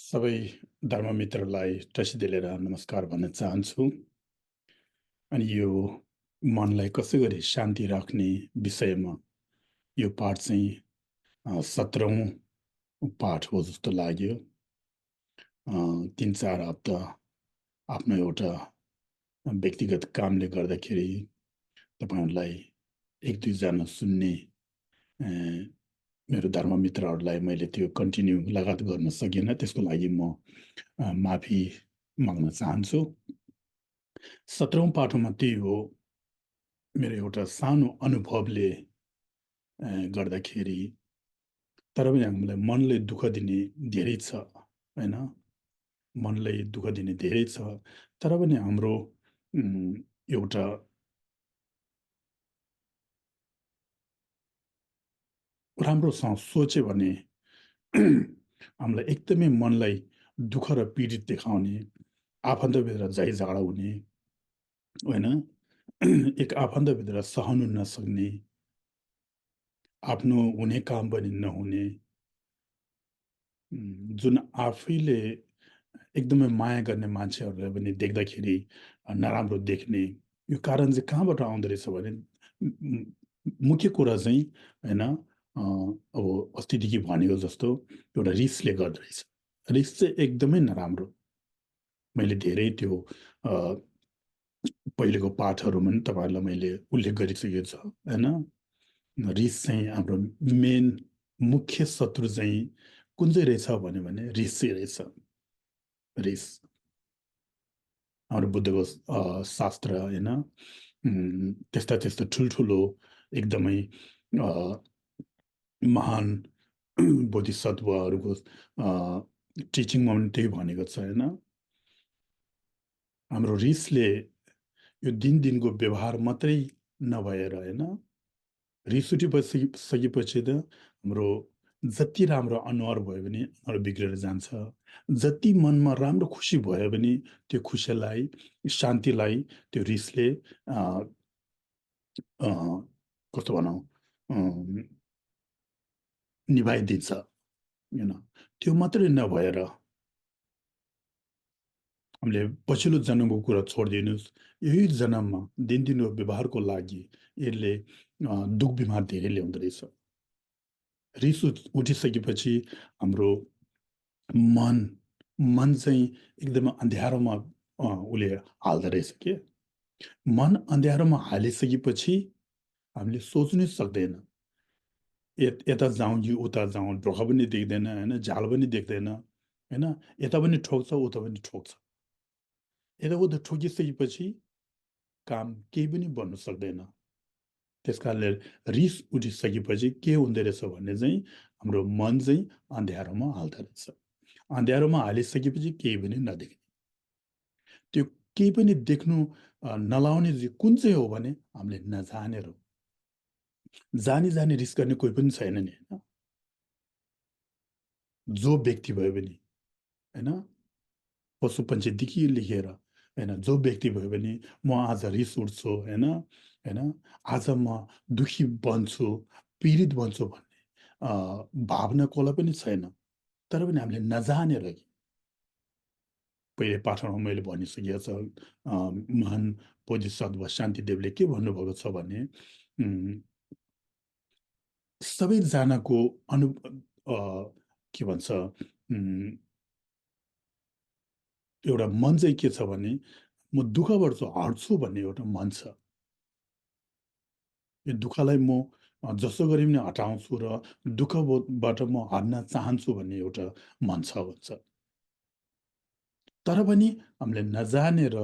सबै धर्ममित्रलाई टसिदेलेर नमस्कार भन्न चाहन्छु। अनि यो मनलाई कसै गरी शान्ति राख्ने विषयमा यो पाठ चाहिँ 17औं पाठ हो जस्तो लाग्यो। 3-4 हप्ता आफ्नो एउटा व्यक्तिगत कामले गर्दाखेरि तपाईँहरूलाई 1-2 जना सुन्ने मेरो धर्ममित्रहरूलाई मैले त्यो कन्टिन्यू लगातार गर्न सकिनँ। त्यसको लागि म माफी माग्न चाहन्छु। 17औं पाठमा त्यही हो, मेरो एउटा सानो अनुभवले गर्दाखेरि तर पनि हामीलाई मनले दुःख दिने धेरै छ, होइन? मनलाई दुःख दिने धेरै छ, तर पनि हाम्रो एउटा राम्रोसँग सोच्यो भने हामीलाई एकदमै मनलाई दुःख र पीडित देखाउने, आफन्तभित्र झैझगडा हुने, होइन? एक आफन्तभित्र सहनु नसक्ने, आफ्नो हुने काम पनि नहुने, जुन आफैले एकदमै माया गर्ने मान्छेहरूलाई पनि देख्दाखेरि नराम्रो देख्ने, यो कारण चाहिँ कहाँबाट आउँदो रहेछ भने मुख्य कुरा चाहिँ होइन, अब अस्तिदेखि भनेको जस्तो एउटा रिसले गर्दो रहेछ। रिस चाहिँ एकदमै नराम्रो। मैले धेरै त्यो पहिलेको पाठहरूमा पनि तपाईँहरूलाई मैले उल्लेख गरिसकेको छ, होइन? रिस चाहिँ हाम्रो मेन मुख्य शत्रु चाहिँ कुन चाहिँ रहेछ भने रिस चाहिँ रहेछ। रिस हाम्रो बुद्धको शास्त्र, होइन? त्यस्ता ठुल्ठुलो एकदमै महान बोधिसत्वहरूको टिचिङमा पनि त्यही भनेको छ, होइन? हाम्रो रिसले यो दिनको व्यवहार मात्रै नभएर, होइन, रिस उठिसकेपछि त हाम्रो जति राम्रो अनुहार भयो भने अनुहार बिग्रेर जान्छ। जति मनमा राम्रो खुसी भयो भने त्यो खुसीलाई, शान्तिलाई त्यो रिसले कस्तो भनौँ निभाइदिन्छ, होइन? त्यो मात्रै नभएर हामीले पछिल्लो जन्मको कुरा छोडिदिनुहोस्, यही जन्ममा दिनको व्यवहारको लागि यसले दुःख बिमार धेरै ल्याउँदो रहेछ। रिस उठिसकेपछि हाम्रो मन चाहिँ एकदमै अँध्यारोमा उसले हाल्दो रहेछ के। मन अँध्यारोमा हालिसकेपछि हामीले सोच्नै सक्दैन, यता जाउँ कि उता जाउँ, ढोका पनि देख्दैन, होइन? झाल पनि देख्दैन, होइन? यता पनि ठोक्छ, उता पनि ठोक्छ। यताउता ठोकिसकेपछि काम केही पनि बन्न सक्दैन। त्यस कारणले रिस उठिसकेपछि के हुँदो रहेछ भने चाहिँ हाम्रो मन चाहिँ अँध्यारोमा हाल्दो रहेछ। अँध्यारोमा हालिसकेपछि केही पनि नदेख्ने। त्यो केही पनि देख्नु नलाउने चाहिँ कुन चाहिँ हो भने हामीले नजानेर हो। जानी रिस गर्ने कोही पनि छैन नि, होइन? जो व्यक्ति भयो भने, होइन, पशु पन्छीदेखि लिएर, होइन, जो व्यक्ति भयो भने म आज रिस उठ्छु, होइन, आज म दुखी बन्छु, पीडित बन्छु भन्ने भावना कसलाई पनि छैन। तर पनि हामीले नजानेर कि पहिले पाठमा मैले भनिसकेको छ, महान बोधिसत्व शान्तिदेवले के भन्नुभएको छ भने सबैजनाको के भन्छ, एउटा मन चाहिँ के छ भने म दुःख गर्छु, हट्छु भन्ने एउटा मन छ। यो दुःखलाई म जसो गरी पनि हटाउँछु र दुःखबाट म हट्न चाहन्छु भन्ने एउटा मन छ भन्छ। तर पनि हामीले नजानेर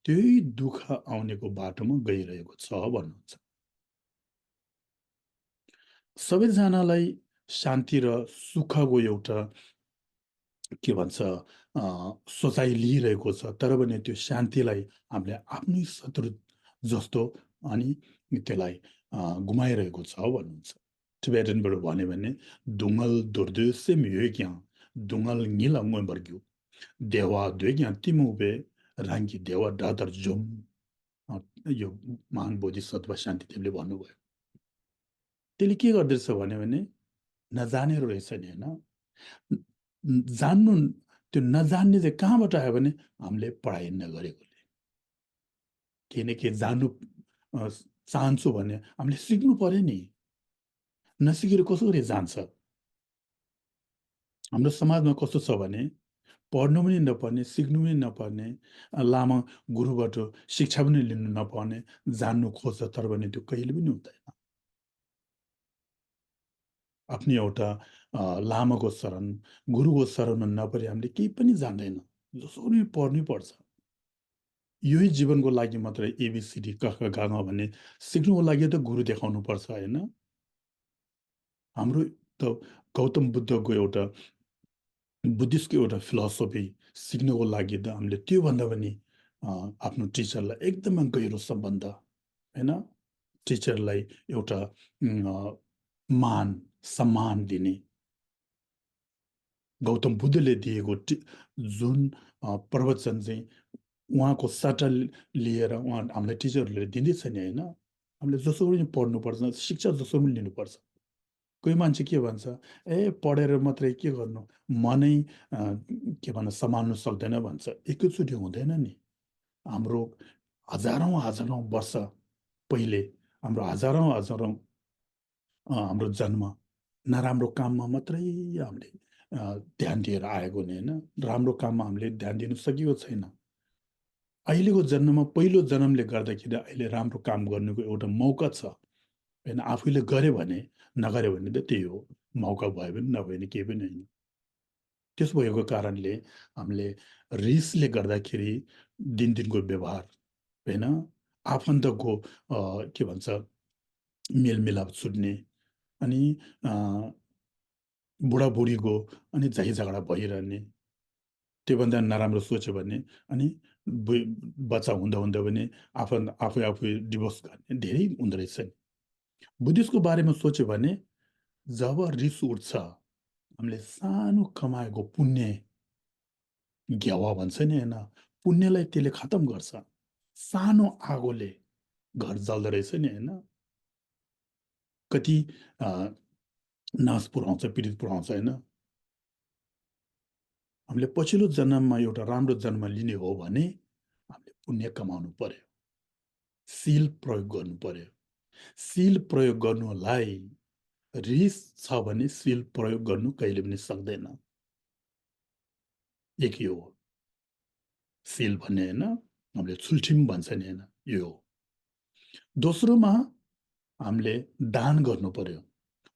त्यही दुःख आउनेको बाटोमा गइरहेको छ भन्नुहुन्छ। सबैजनालाई शान्ति र सुखको एउटा के भन्छ सोचाइ लिइरहेको छ, तर पनि त्यो शान्तिलाई हामीले आफ्नै शत्रु जस्तो अनि त्यसलाई गुमाइरहेको छ भन्नुहुन्छ। टिबेटनबाट भन्यो भने दुङ्गल दुर्दुसे म्युक्या दुङ्गल निलङ्गो बर्ग्यो देवा द्वेग्या तिमुबे राङ्गी देवा डादर जोम। यो महान बोधिसत्व शान्तिदेवले भन्नुभयो। त्यसले के गर्दछ भने नजानेर रहेछ नि, होइन? जान्नु त्यो नजान्ने चाहिँ कहाँबाट आयो भने हामीले पढाइ नगरेकोले। केही न केही जान्नु चाहन्छु भने हामीले सिक्नु पर्यो नि। नसिकेर कसरी जान्छ? हाम्रो समाजमा कस्तो छ भने पढ्नु पनि नपर्ने, सिक्नु पनि नपर्ने, लामा गुरुबाट शिक्षा पनि लिनु नपर्ने, जान्नु खोज्छ तर पनि त्यो कहिले पनि हुँदैन। आफ्नो एउटा लामाको शरण, गुरुको शरणमा नपरे हामीले केही पनि जान्दैन। जसरी पढ्नै पर्छ। यही जीवनको लागि मात्रै एबिसिडी क ख ग घ भन्ने सिक्नुको लागि त गुरु देखाउनु पर्छ होइन? हाम्रो त गौतम बुद्धको एउटा बुद्धिस्टको एउटा फिलोसफी सिक्नको लागि त हामीले त्योभन्दा पनि आफ्नो टिचरलाई एकदमै गहिरो सम्बन्ध होइन? टिचरलाई एउटा मान सम्मान दिने गौतम बुद्धले दिएको जुन प्रवचन चाहिँ उहाँको सट्टा लिएर उहाँ हामीलाई टिचरहरूले दिँदैछ नि होइन? हामीले जसरी पनि पढ्नुपर्छ, शिक्षा जसरी पनि लिनुपर्छ। कोही मान्छे के भन्छ, ए पढेर मात्रै के गर्नु, मनै के भन्न सम्हाल्नु सक्दैन भन्छ। एकैचोटि हुँदैन नि। हाम्रो हजारौँ हजारौँ वर्ष पहिले हाम्रो हजारौँ हजारौँ हाम्रो जन्म नराम्रो काममा मात्रै हामीले ध्यान दिएर आएको नि होइन? राम्रो काममा हामीले ध्यान दिनु सकेको छैन। अहिलेको जन्ममा पहिलो जन्मले गर्दाखेरि अहिले राम्रो काम गर्नुको एउटा मौका छ होइन? आफूले गऱ्यो भने नगऱ्यो भने त त्यही हो, मौका भयो भने नभए भने केही पनि होइन। त्यसो भएको कारणले हामीले रिसले गर्दाखेरि दिनको व्यवहार होइन, आफन्तको के भन्छ मेलमिलाप छुट्ने, अनि बुढाबुढीको अनि झै झगडा भइरहने, त्योभन्दा नराम्रो सोच्यो भने अनि बच्चा हुँदा हुँदा पनि आफै आफै डिभोर्स गर्ने धेरै हुँदो रहेछ नि। बुद्धिस्टको बारेमा सोच्यो भने जब रिस उठ्छ हामीले सानो कमाएको पुण्य घ्यावा भन्छ नि होइन, पुण्यलाई त्यसले खतम गर्छ। सानो आगोले घर जल्दो रहेछ नि होइन? कति नाश पुऱ्याउँछ, पीडित पुऱ्याउँछ होइन? हामीले पछिल्लो जन्ममा एउटा राम्रो जन्म लिने हो भने हामीले पुण्य कमाउनु पर्यो, शील प्रयोग गर्नु पर्यो। शील प्रयोग गर्नुलाई रिस छ भने शील प्रयोग गर्नु कहिले पनि सक्दैन। एक यो हो शील भन्ने होइन, हामीले छुल्ठिम भन्छ नि होइन, यो हो। दोस्रोमा हामीले दान गर्नु पर्यो,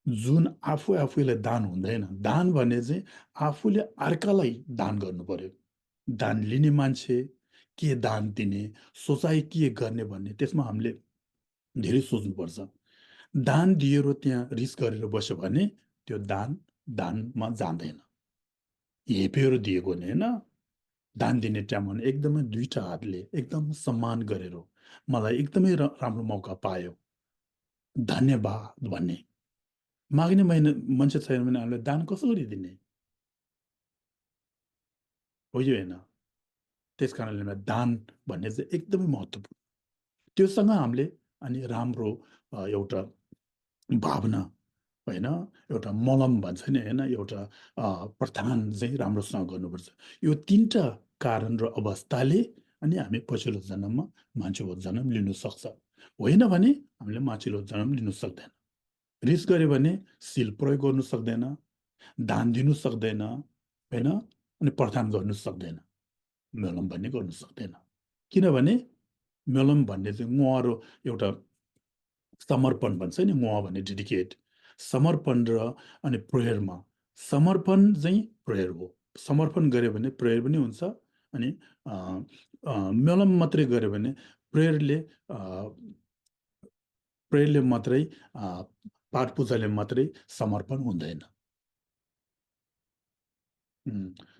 जुन आफैलाई दान हुँदैन। दान भन्ने चाहिँ आफूले अर्कालाई दान गर्नु पर्यो। दान लिने मान्छे के दान दिने, सोचाइ के गर्ने भन्ने त्यसमा हामीले धेरै सोच्नुपर्छ। दान दिएर त्यहाँ रिस गरेर बस्यो भने त्यो दानमा जाँदैन। हेपेर दिएको नि होइन? दान दिने टाइममा एकदमै दुईटा हातले एकदम सम्मान गरेर मलाई एकदमै राम्रो मौका पायो, धन्यवाद भन्ने। माग्ने मान्छे छैन भने हामीलाई दान कसरी दिने? हो यो होइन? त्यस कारणले दान भन्ने चाहिँ एकदमै महत्त्वपूर्ण। त्योसँग हामीले अनि राम्रो एउटा भावना होइन, एउटा मलम भन्छ नि होइन, एउटा प्रधान चाहिँ राम्रोसँग गर्नुपर्छ। यो तिनवटा कारण र अवस्थाले अनि हामी पछिल्लो जन्ममा मान्छेको जन्म लिनु सक्छ। होइन भने हामीले मान्छेको जन्म लिनु सक्दैन। रिस गऱ्यो भने शील प्रयोग गर्नु सक्दैन, दान दिनु सक्दैन होइन, अनि प्रदान गर्नु सक्दैन, मेलम भन्ने गर्नु सक्दैन। किनभने मेलम भन्ने चाहिँ उहाँहरू एउटा समर्पण भन्छ नि, उहाँ भन्ने डेडिकेट समर्पण र अनि प्रेयरमा समर्पण चाहिँ प्रेयर हो। समर्पण गऱ्यो भने प्रेयर पनि हुन्छ, अनि मेलम मात्रै गऱ्यो भने प्रेयरले मात्रै पाठ पूजाले मात्रै समर्पण हुँदैन।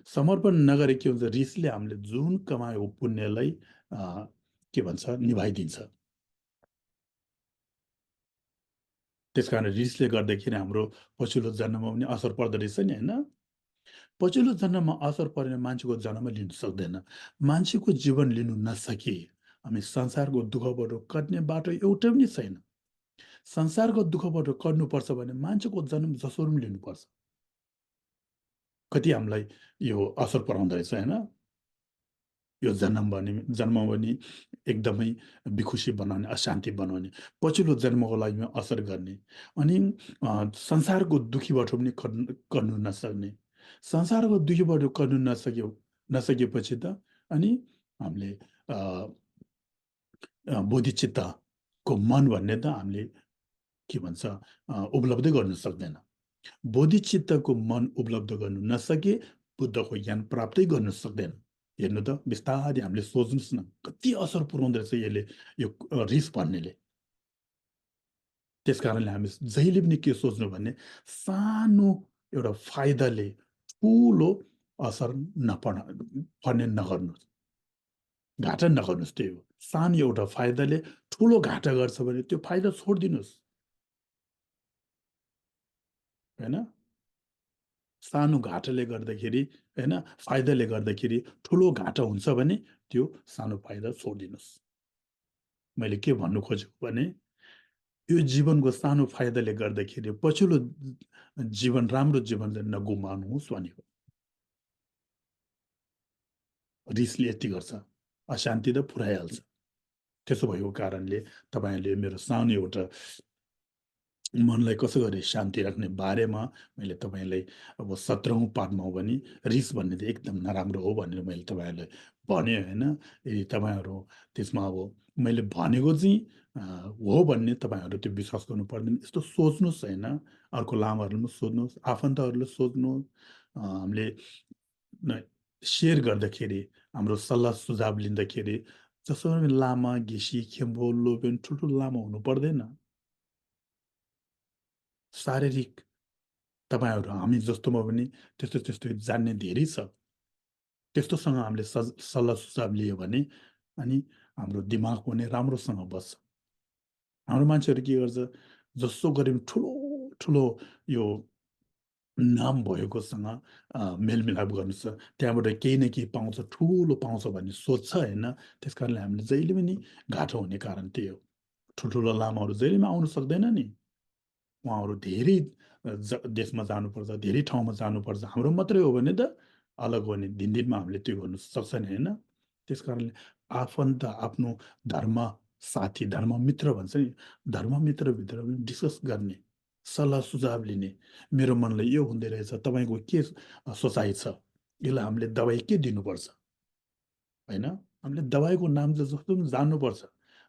समर्पण नगरे के हुन्छ, रिसले हामीले जुन कमाएको पुण्यलाई के भन्छ निभाइदिन्छ। त्यस कारण रिसले गर्दाखेरि हाम्रो पछिल्लो जन्ममा पनि असर पर्दो रहेछ नि होइन? पछिल्लो जन्ममा असर परेर मान्छेको जन्म लिनु सक्दैन। मान्छेको जीवन लिनु नसके हामी संसारको दुःखबाट कट्ने बाटो एउटा पनि छैन। संसारको दुःखबाट कट्नुपर्छ भने मान्छेको जन्म जसरी पनि लिनुपर्छ। कति हामीलाई यो असर पराउँदो रहेछ होइन। यो जन्म पनि एकदमै विखुसी बनाउने, अशान्ति बनाउने, पछिल्लो जन्मको लागि असर गर्ने, अनि संसारको दुःखीबाट पनि कर्नु नसक्ने, संसारको दुःखीबाट कर्नु नसकेपछि त अनि हामीले बोधिचित्तको मन भन्ने त हामीले के भन्छ उपलब्धै गर्न सक्दैन। बोधिचित्तको मन उपलब्ध गर्नु नसके बुद्धको ज्ञान प्राप्तै गर्न सक्दैन। हेर्नु त बिस्तारै हामीले सोच्नुहोस् न कति असर पुर्याउँदो रहेछ यसले, यो रिस भन्नेले। त्यस कारणले हामी जहिले पनि के सोच्नु भने सानो एउटा फाइदाले ठुलो असर पर्ने नगर्नुहोस्, घाटा नगर्नुहोस्। त्यही हो, सानो एउटा फाइदाले ठुलो घाटा गर्छ भने त्यो फाइदा छोडिदिनुहोस् होइन। सानो घाटाले गर्दाखेरि होइन, फाइदाले गर्दाखेरि ठुलो घाटा हुन्छ भने त्यो सानो फाइदा छोडिदिनुहोस्। मैले के भन्नु खोजेको भने यो जीवनको सानो फाइदाले गर्दाखेरि पछिल्लो जीवन, राम्रो जीवनले नगुमाउनुहोस् भनेको। रिसले यति गर्छ, अशान्ति त पुऱ्याइहाल्छ। त्यसो भएको कारणले तपाईँहरूले मेरो सानो एउटा मनलाई कसो गरी शान्ति राख्ने बारेमा मैले तपाईँलाई अब 17औं पाठमा हो भने रिस भन्ने त एकदम नराम्रो हो भनेर मैले तपाईँहरूलाई भने होइन। यदि तपाईँहरू त्यसमा अब मैले भनेको चाहिँ हो भन्ने तपाईँहरू त्यो विश्वास गर्नु पर्दैन। यस्तो सोच्नुहोस् होइन, अर्को लामाहरूले पनि सोध्नुहोस्, आफन्तहरूले सोध्नुहोस्। हामीले सेयर गर्दाखेरि, हाम्रो सल्लाह सुझाव लिँदाखेरि जसरी लामा, घिसी, खेम्बो, लोभेन ठुल्ठुलो लामा हुनु पर्दैन। शारीरिक तपाईँहरू हामी जस्तोमा पनि त्यस्तो त्यस्तो जान्ने धेरै छ। त्यस्तोसँग हामीले सल्लाह सुझाव लियो भने अनि हाम्रो दिमाग पनि राम्रोसँग बस्छ। हाम्रो मान्छेहरू के गर्छ, जसो गरे पनि ठुलो ठुलो यो नाम भएकोसँग मेलमिलाप गर्नु छ, त्यहाँबाट केही न केही पाउँछ, ठुलो पाउँछ भन्ने सोच्छ होइन। त्यस कारणले हामीले जहिले पनि घाटा हुने कारण त्यही हो। ठुल्ठुलो लामाहरू जहिले पनि आउनु सक्दैन नि। उहाँहरू धेरै देशमा जानुपर्छ, धेरै ठाउँमा जानुपर्छ। हाम्रो मात्रै हो भने त अलग हो नि, दिनमा हामीले त्यो गर्नु सक्छ नि होइन। त्यस कारणले आफन्त, आफ्नो धर्म साथी, धर्म मित्र भन्छ नि, धर्म मित्रभित्र पनि डिस्कस गर्ने, सल्लाह सुझाव लिने, मेरो मनलाई यो हुँदै रहेछ, तपाईँको के सोचाइ छ, यसलाई हामीले दबाई के दिनुपर्छ होइन। हामीले दबाईको नाम त जस्तो पनि जान्नुपर्छ।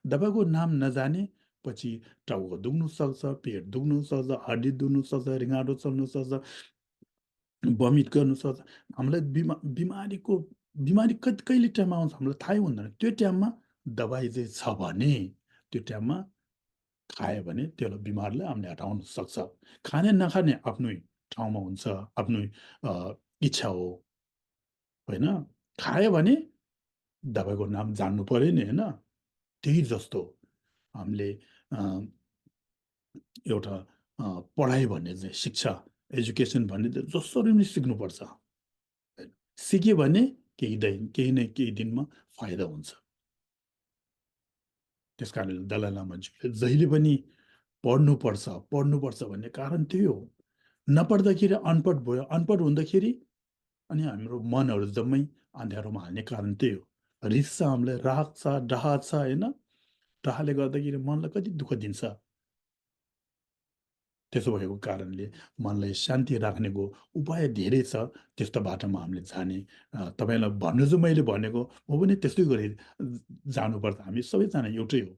दबाईको नाम नजाने पछि टाउको दुख्नु सक्छ, पेट दुख्नु सक्छ, हड्डी दुख्नु सक्छ, रिङ्गाटो चल्नु सक्छ, बमिट गर्नु सक्छ। हामीलाई बिमारी कहिले टाइममा आउँछ हामीलाई थाहै हुँदैन। त्यो टाइममा दबाई चाहिँ छ भने त्यो टाइममा खायो भने त्यसलाई बिमारलाई हामीले हटाउन सक्छ। खाने नखाने आफ्नै ठाउँमा हुन्छ, आफ्नै इच्छा हो होइन। खायो भने दबाईको नाम जान्नु पर्यो नि होइन। त्यही जस्तो हामीले एउटा पढाइ भन्ने चाहिँ, शिक्षा, एजुकेसन भन्ने चाहिँ जसरी पनि सिक्नुपर्छ। सिक्यो भने केही न केही दिनमा फाइदा हुन्छ। त्यस कारणले दलाइ लामाज्यूले जहिले पनि पढ्नुपर्छ पढ्नुपर्छ भन्ने कारण त्यही हो। नपढ्दाखेरि अनपढ भयो, अनपढ हुँदाखेरि अनि हाम्रो मनहरू जम्मै अँध्यारोमा हाल्ने कारण त्यही हो। रिस छ, हामीलाई राग छ, डाह छ होइन। डाहले गर्दाखेरि मनलाई कति दुःख दिन्छ। त्यसो भएको कारणले मनलाई शान्ति राख्नेको उपाय धेरै छ। त्यस्तो बाटोमा हामीले जाने, तपाईँलाई भन्नु चाहिँ मैले भनेको, म पनि त्यस्तै गरी जानुपर्छ। हामी सबैजना एउटै हो।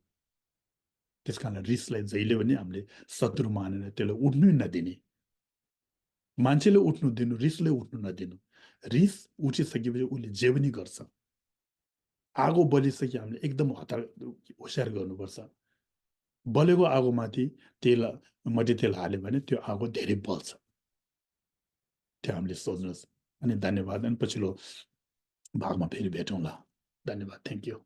त्यस कारण रिसलाई जहिले पनि हामीले शत्रु मानेर त्यसलाई उठ्नै नदिने। मान्छेले उठ्नु दिनु, रिसले उठ्नु नदिनु। रिस उठिसकेपछि उसले जे पनि गर्छ। आगो बलिसके हामीले एकदम होसियार गर्नुपर्छ। बलेको आगोमाथि मट्टीतेल हाल्यो भने त्यो आगो धेरै बल्छ। त्यो हामीले सोच्नुहोस्। अनि धन्यवाद। अनि पछिल्लो भागमा फेरि भेटौँला। धन्यवाद। Thank you.